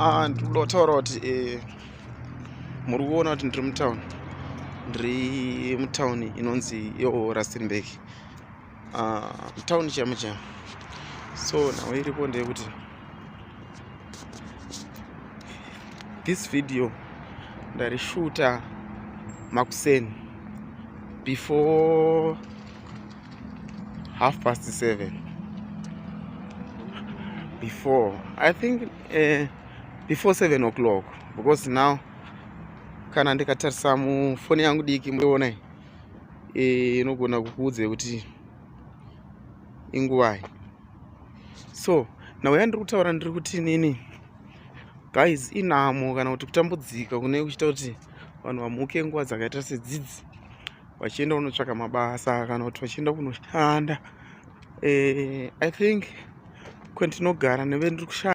Ah, ndikuda kutaura kuti eh, muri kuona kuti ndiri mutown, ndiri mutown inonzi iyo Rustenburg, ah, mutown chamo chamo. So nhau iripo ndeyekuti this video ndarishuta makuseni before 7:30, before, I think, before 7 o'clock, because now kana ndikatarisa mufoni yangu diki muiona inogona kukuudza kuti inguvai. So nhau yandiri kutaura, ndiri kuti nini guys, inhamo kana kuti kutambudzika kune kuchiita kuti vanhu vamuke nguva dzakaita sedzidzi vachienda kunotsvaka mabasa kana kuti vachienda kunoshanda. I think kwendinogara neve ndiri kushanda.